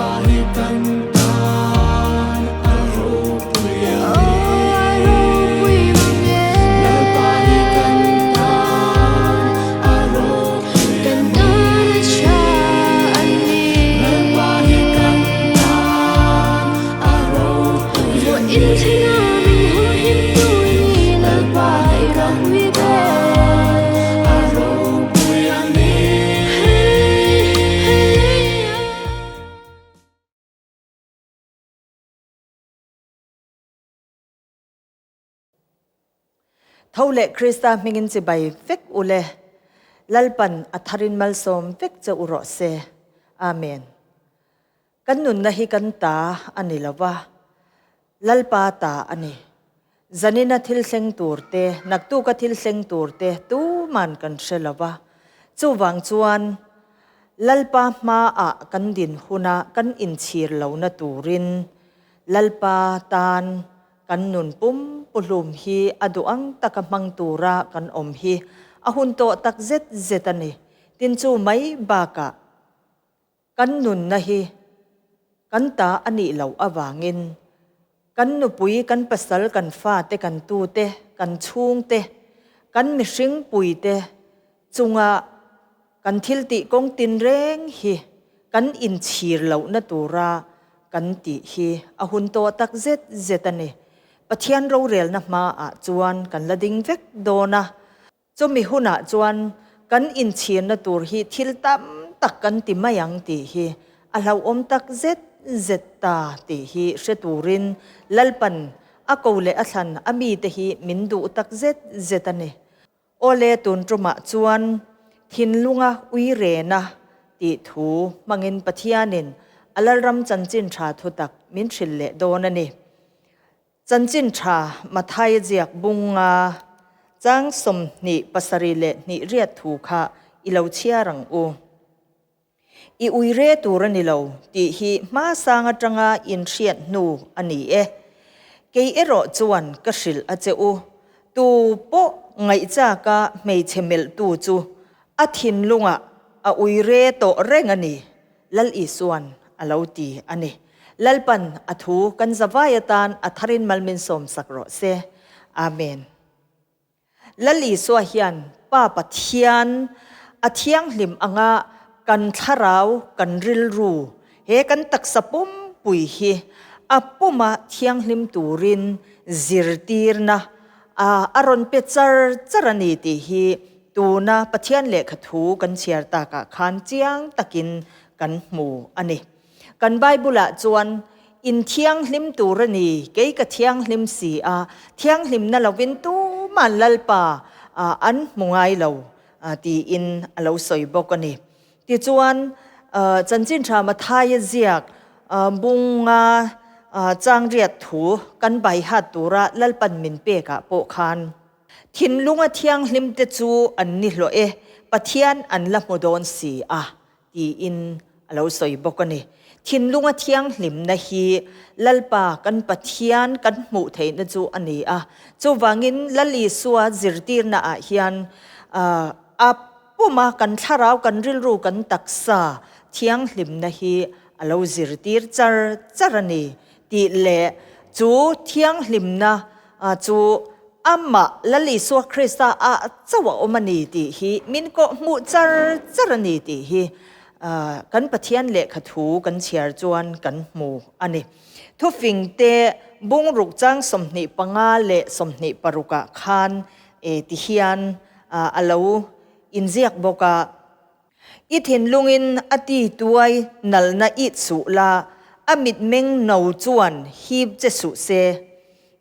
Lalpa hi kan tan a ropui a ni. Lalpa hi kan tan a ropui a ni. Lalpa hi kan tan a ropui a ni. Lalpa hi kan tan a ropui a ni. Tho leh Krista hmingin chibai vek u le, Lalpan a tharin malsawm vek che u rawh se. Amen. Kan nunna hi kan ta a ni lo va, Lalpa ta a ni. Zanina thil thleng tur te, naktuka thil thleng tur te tuman kan hre lo va. Chuvang chuan Lalpa hmaah kan din huna kan inchhir lohna turin Lalpa tan kan nun pum puhlum hi a duh ang taka hmang tura kan awm hi a hun tawh tak zet zet a ni. Tin chu mai bakah Kan nunna hi kan ta a nih loh avangin kan nupui, kan pasal, kan fate, kan tute, kan chhungte, kan mihring puite chunga kan thil tih kawng tinreng hi kan inchhir lohna tura kan tih hi a hun tawh tak zet zet a ni. Pathian rorelna hmaah chuan kan la ding vek dawn a. Chumi hunah chuan kan inchhirna tur hi thil tam tak kan ti mai ang tih hi a hlauhawm tak zet zet ta tih hi hre turin Lalpan a ko leh a thlan a mite hi min duh tak zet zet a ni. Awle tun tumah chuan thinlunga ui rena tih thu hmangin Pathianin a Lalram chanchin tha thutak min hrilh leh dawn a ni. Chanchin tha Mathaia ziak bunga chang 27 leh hnih riat thu kha i lo chhiar ang u. I ui re tur a ni lo tih hi hmasang atanga inhriat hnu a ni e. Kei erawh chuan ka hrilh a che u, tu pawh ngaihchaka hmeichhe melhtu chu a thinlungah a ui re tawh reng a ni. Lal Isuan a lo ti a ni. Lalpan a thu kan zavai atan a tharin malmin sawmsak rawh se. Amen. Lal Isua hian Pa Pathian a thianghlim anga kan thlarau, kan rilru, he kan taksa pumpui hi a puma thianghlim turin zirtirna a rawn pe char char a ni tih hi Tuna Pathian lehkha thu kan chhiar takah khan chiang takin kan hmu a ni. Kan Bible-ah chuan, In thianghlim tur a ni, kei ka thianghlim si a, thianghlimna lovin tuman Lalpa an hmu ngai lo, tiin a lo sawi bawk a ni. Tichuan, Chanchin Tha Mathaia ziak bunga changriat thu kan baihat tura Lalpan min pekah pawh khan, Thinlunga thianghlimte chu an ni hlawh e, Pathian an la hmu dawn si a, tiin a lo sawi bawk a ni. Thinlunga thianghlimna hi Lalpa kan Pathian kan hmuh theihna chu a ni a. Chuvangin Lal Isua zirtirnaah hian a puma kan thlarau, kan rilru, kan taksa thianghlimna hi a lo zirtir char char a ni tih leh chu thianghlimna chu amah Lal Isua Krista ah chauh a awm a ni tih hi min kawh hmuh char char a ni tih hi kan Pathian lehkha thu kan chhiar chuan kan hmu a ni. Thufing te bungruk chang 25 leh 26 ah khan ti hian a lo inziak bawk a. I thinlungin a ti tuai nalna it suh la, a mitmeng no chuan hip che suh se.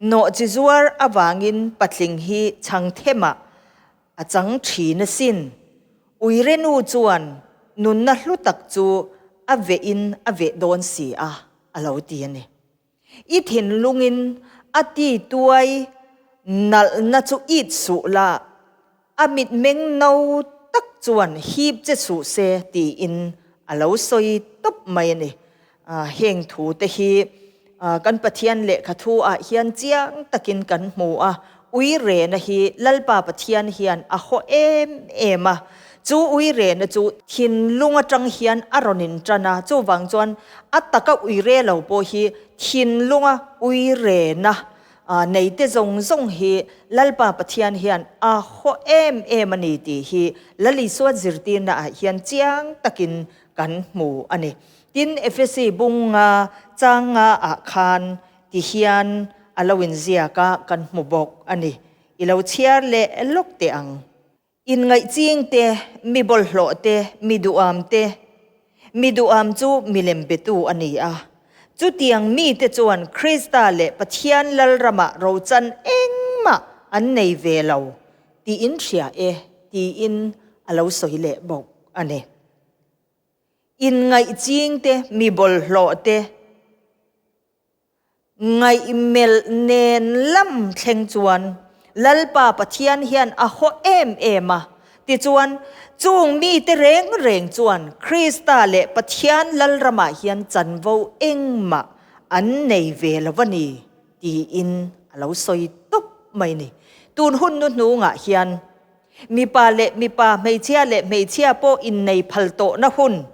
Nawh chi zuar avangin patling hi chhang themah a chang thin asin. Uirenu chuan nunna hlu tak chu a vehin a veh dawn si a, a lo ti a ni. I thinlungin a ti tuai nalhna chu it suh la, a mitmeng no tak chuan hip che suh se tiin a lo sawi tawp mai a ni. Heng thu te hi kan Pathian lehkha thu ah hian chiang takin kan hmu a, ui rena hi Lalpa Pathian hian a haw em em a. Chu uirena chu thinlung atang hian a rawn intan a, chuvang chuan a taka uire lo pawh hi thinlunga uirena neite zawng zawng hi Lalpa Pathian hian a haw em em a ni tih hi Lal Isua zirtirna ah hian chiang takin kan hmu a ni. Tin, Efesi bunga changa ah khan ti hian a lo inziak a kan hmu bawk a ni. I lo chhiar leh lawk teh ang. Inngaihching te, mi bawlhhlawh te, mi duham te, mi duham chu milem betu a ni a. Chutiang mite chuan Krista leh Pathian Lalramah rochan engmah an nei ve lo tiin hria e tiin a lo sawi leh bawk a ni. Inngaihching te, mi bawlhhlawh te, Ngaihmelh nen lam thleng chuan Lalpa Pathian hian a haw em em a, tichuan chung mite reng reng chuan Krista leh Pathian Lalramah hian chanvo engmah an nei ve lo a ni tiin a lo sawi tawp mai ni. Tun hun nu hnungah hian mipa leh mipa, hmeichhia leh hmeichhia pawh innei phal tawhna hun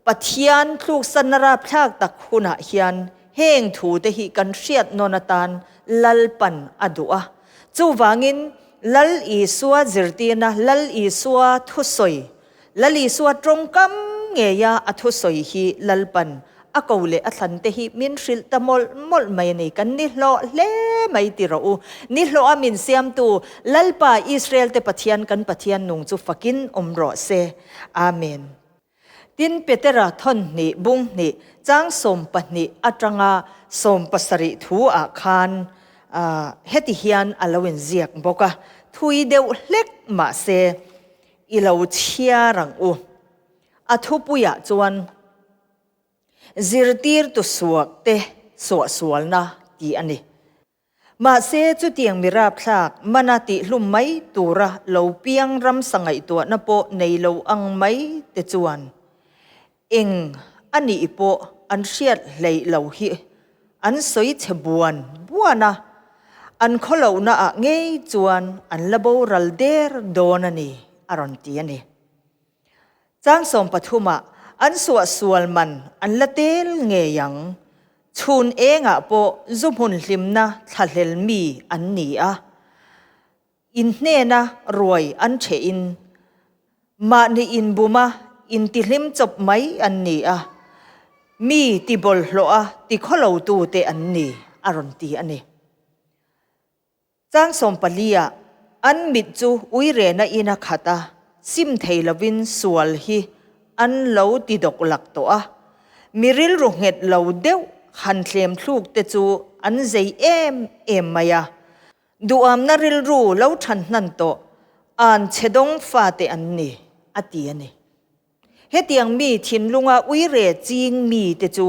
Pathian tluksanna rapthlak tak hunah hian heng thute hi kan hriat nawn atan Lalpan a duh a. Chuvangin Lal Isua zirtirna, Lal Isua thusawi, Lal Isua tawngkam ngeia a thusawi hi Lalpan a ko leh a thlante hi min hrilh ta mawlh mawlh mai a ni. Kan ni hlawh hle mai ti rawh u. Ni hlawha min siamtu Lalpa Israel-te Pathian kan Pathian nung chu fakin awm rawh se. Amen. Tin, Petera thawn hnih bung hnih chang 12 atanga 17 thu ah khan heti hian a lo inziak bawk a, thui deuh hlek mahse i lo chhiar ang u. A thupuiah chuan zirtirtu suak te suahsualna tih a ni. Mahse, chutiang mi rapthlak mana tihhlum mai tura lo piang ramsa ngaihtuahna pawh nei lo ang mai te chuan eng a nih pawh an hriat hleih lo hi an sawi chhe buan buan a, an khawlohna ah ngei chuan an la boral der dawn a ni, a rawn ti a ni. Chang 13 ah an suahsual man an la tel ngei ang. Chhun engah pawh zu hmun hlimna thlahlel mi an ni a, in hnena ruai an ṭhehin mahni inbuma intihlim chawp mai an ni a, mi tibawlhhlawh a tikhawlotute an ni, a rawn ti a ni. Chang 14 ah an mit chu uirena in a khat a, sim thei lovin sual hi an lo ti dawk lak tawh a. Mi rilru nghet lo deuh han thlem thluk te chu an zei em em mai a. Duhamna rilru lo than hnan tawh an chhe dawng fate an ni, a ti a ni. Hetiang mi thinlunga uire ching mite chu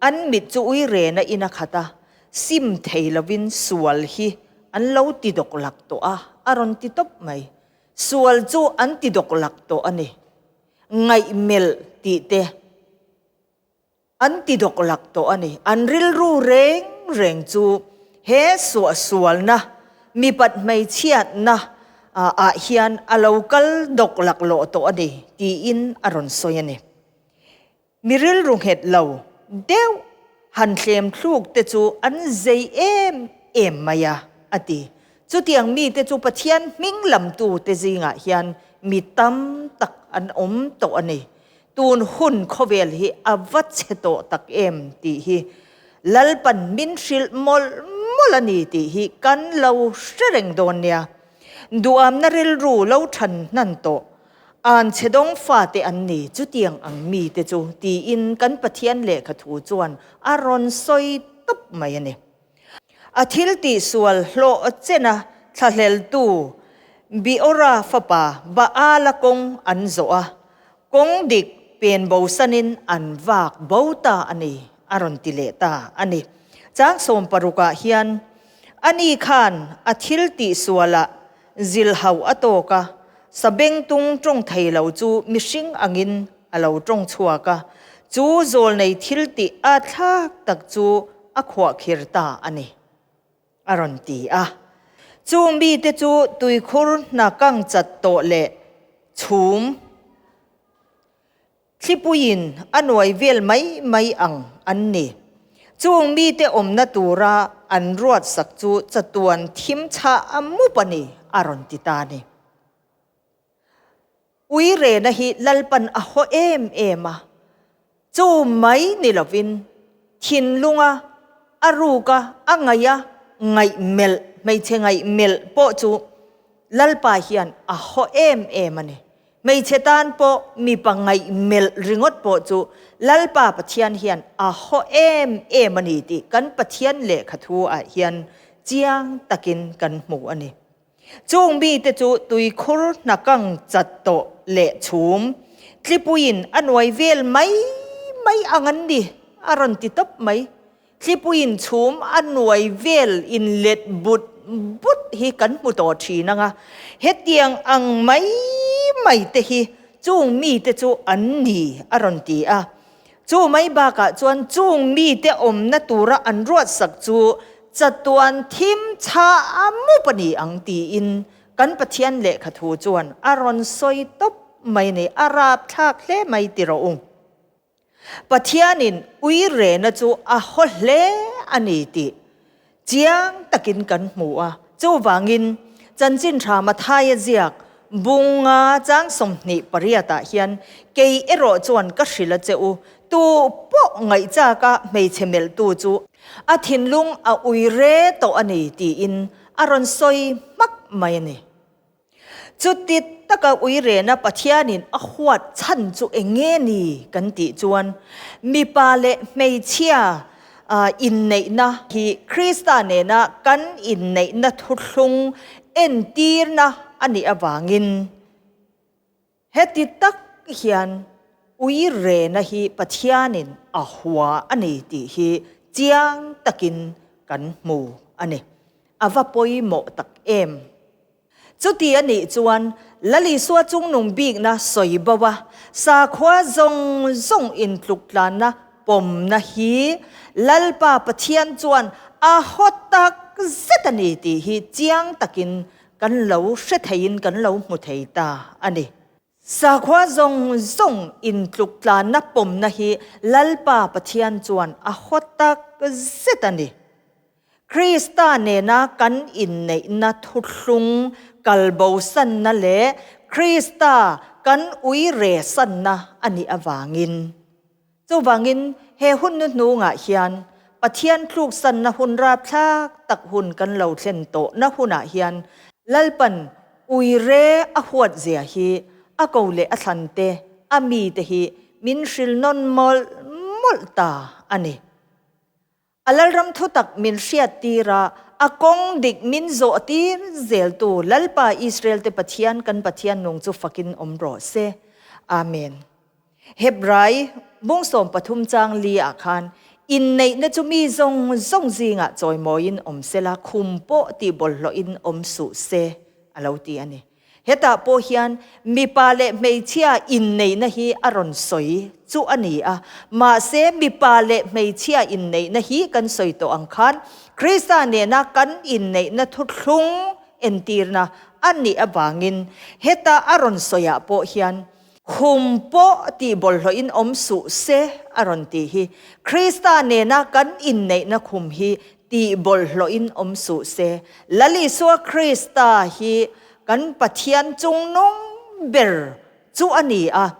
an mit chu uirena in a khat a, sim thei lovin sual hi an lo ti dawk lak tawh a, a rawn ti tawp mai. Sual chu an ti dawk lak tawh a ni. Ngaihmelh tih te an ti dawk lak tawh a ni. An rilru reng reng chu he suahsualna, mipat hmeichhiatna ah hian a lo kal dawk lak lawh tawh a ni tiin a rawn sawi a ni. Mi rilru nghet lo deuh han thlem thluk te chu an zei em em mai a, a ti. Chutiang mite chu Pathian hming lamtute zingah hian mi tam tak an awm tawh a ni. Tun hun khawvel hi a va chhe tawh tak em tih hi Lalpan min hrilh mawlh mawlh a ni tih hi kan lo hre reng dawn nia. Duhamna rilru lo than hnan tawh an chhe dawng fate an ni chutiang ang mite chu tiin kan Pathian lehkha thu chuan a rawn sawi tawp mai a ni. A thil tihsual hlawh chena thlahleltu Beora fapa Baala kawng an zawh a, kawng dik pen bosanin an vak bo ta a ni, a rawn ti leh ta a ni. Chang 60 ah hian ani khan a thil tihsualah zilhau a tawk a, sabengtung tawng thei lo chu mihring angin a lo tawng chhuak a, chu zawlnei thil tih a thlak tak chu a khuahkhir ta a ni, a rawn ti a. Chung mite chu tuikhur hna kang chat tawh leh. Chhum thlipuiin a nuai vel mai mai ang an ni. Chung mite awmna tura an ruatsak chu chatuan thim chhah a mup a ni, a rawn ti ta a ni. Ui rena hi Lalpan a haw em em a, chu mai ni lovin thinlunga a ruka a ngaih a ngaih melh, hmeichhe ngaih melh pawh chu Lalpa hian a haw em em a ni. Hmeichhe tan pawh mipa ngaih melh ringawt pawh chu Lalpa Pathian hian a haw em em a ni tih kan Pathian lehkha thu ah hian chiang takin kan hmu a ni. Chung mite chu tuikhur hnakang chat tawh leh chhum tlipuiin a nuai vel mai mai ang an ni, a rawn ti tawp mai. Tlipuiin chhum a nuai vel in let but but hi kan hmu tawh thin ang a, hetiang ang mai mai te hi chung mite chu an ni, a rawn ti a. Chu mai bakah chuan chung mite awmna tura an ruatsak chu chatuan thim chhah a mup a ni ang tiin kan Pathian lehkha thu chuan a rawn sawi tawp mai a ni, a rapthlak hle mai ti rawh u. Pathianin ui rena chu a haw hle a ni tih Chiang takin kan hmu a, chuvangin Chanchin Tha Mathaia ziak bunga chang 28 ah hian kei erawh chuan ka hrilh a che u, tu pawh ngaihchaka hmeichhe melhtu chu a thinlung a ui re tawh a ni tiin a rawn sawi hmak mai a ni. Chuti taka uirena Pathianin a huat chhan chu eng nge ni kan tih chuan mipa leh hmeichhia inneihna hi Krista nena kan inneihna thuthlung entirna a nih avangin Heti tak hian ui rena hi Pathianin a hua a ni tih hi chiang takin kan hmu a ni. A va pawimawh tak em! Chuti a nih chuan Lal Isua chungnung bikna sawi bo a, sakhua zawng zawng intluktlanna pawmna hi Lalpa Pathian chuan a haw tak zet a ni tih hi chiang takin Kan lo hre theiin kan lo hmu thei ta a ni. Sakhua zawng zawng intluk tlanna pawmna hi Lalpa Pathian chuan a haw tak zet a ni. Krista nena kan inneihna thuthlung kalbosanna leh Krista kan ui resanna a nih avangin. Chuvangin, he hun nu hnungah hian Pathian tluksanna hun rapthlak tak hun kan lo thlen tawhna hunah hian Lalpan uire a huat zia hi a ko leh a thlan te, a mite hi min hril nawn mawlh mawlh ta a ni. A Lalram thutak min hriattir a, a kawng dik min zawhtir zeltu Lalpa Israel te Pathian kan Pathian nung chu fakin awm rawh se. Amen. Hebrai bung 13 chang li ah khan inneihna chu mi zawng zawng zingah chawimawiin awm sela khum pawh tih bawlhhlawhin awm suh se a lo ti a ni. Hetah pawh hian mipa leh hmeichhia inneihna hi a rawn sawi chu a ni a, mahse mipa leh hmeichhia inneihna hi kan sawi tawh ang khan Krista nena kan inneihna thuthlung entirna a nih avangin heta a rawn sawiah pawh hian khum pawh tih bawlhhlawhin awm suh se a rawn tih hi. Krista nena kan inneihna khum hi Tih bawlhhlawhin awm suh se. Lal Isua Krista hi kan Pathian chungnung ber chu a ni a.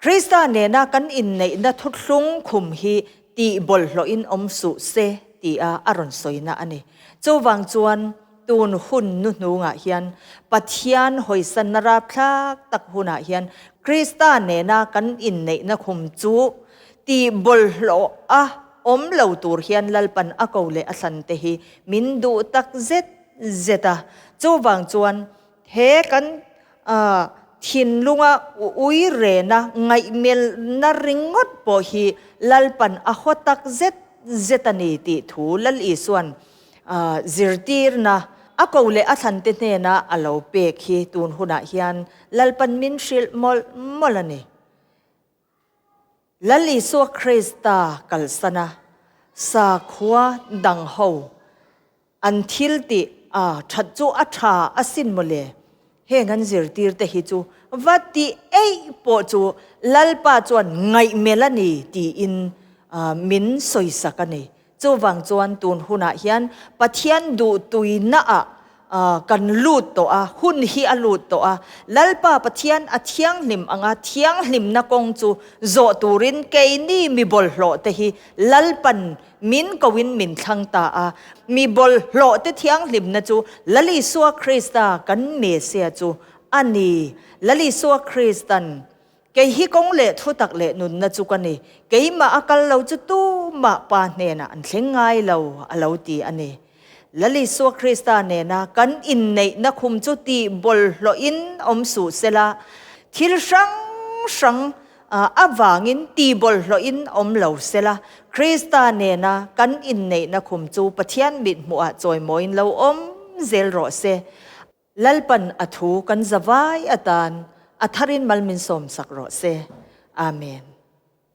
Krista nena kan inneihna thuthlung khum hi tih bawlhhlawhin awm suh se tia a rawn sawina a ni. Chuvang chuan tun hun nu hnungah hian Pathian hawisanna rapthlak tak hunah hian Krista nena kan inneihna khum chu tih bawlhhlawh a awm lo tur hian Lalpan a ko leh a thlan te hi min duh tak zet zet a. Chuvang chuan he kan thinlunga ui rena ngaihmelna ringawt pawh hi Lalpan a haw tak zet zet a ni tih thu Lal Isua'n zirtirna a ko leh a thlan te hnena a lo pek hi tun hunah hian Lalpan min hrilh mawlh mawlh a ni. Lal Isua Krista kalsana sakhua dang ho an thil tih a that chu a tha asin mawle. Heng an zirtir te hi chu Va ti eih pawh chu Lalpa chuan ngaihmelh a ni tiin min sawisak a ni. Chuvang chuan tun hunah hian Pathian duhtuinaah kan lut tawh a, hun hi a lut tawh a. Lalpa Pathian a thianghlim anga thianghlimna kawng chu zawh turin keini mi bawlhhlawh te hi Lalpan min koin min thlang ta a. Mi bawlhhlawh te thianghlimna chu Lal Isua Krista kan Messiah chu a ni. Lal Isua Kristan Kei hi kawng leh thutak leh nunna chu ka ni, keimah a kal lo chu tumah Pa hnenah an thleng ngai lo, a lo ti a ni. Lal Isua Krista nena kan inneihna khum chu tih bawlhhlawhin awm suh sela, thil hrang hrang avangin tih bawlhhlawhin awm lo sela, Krista nena kan inneihna khum chu Pathian mithmuhah chawimawiin lo awm zel rawh se. Lalpan a thu kan zavai atan a tharin mal min sawmsak rawh se. Amen.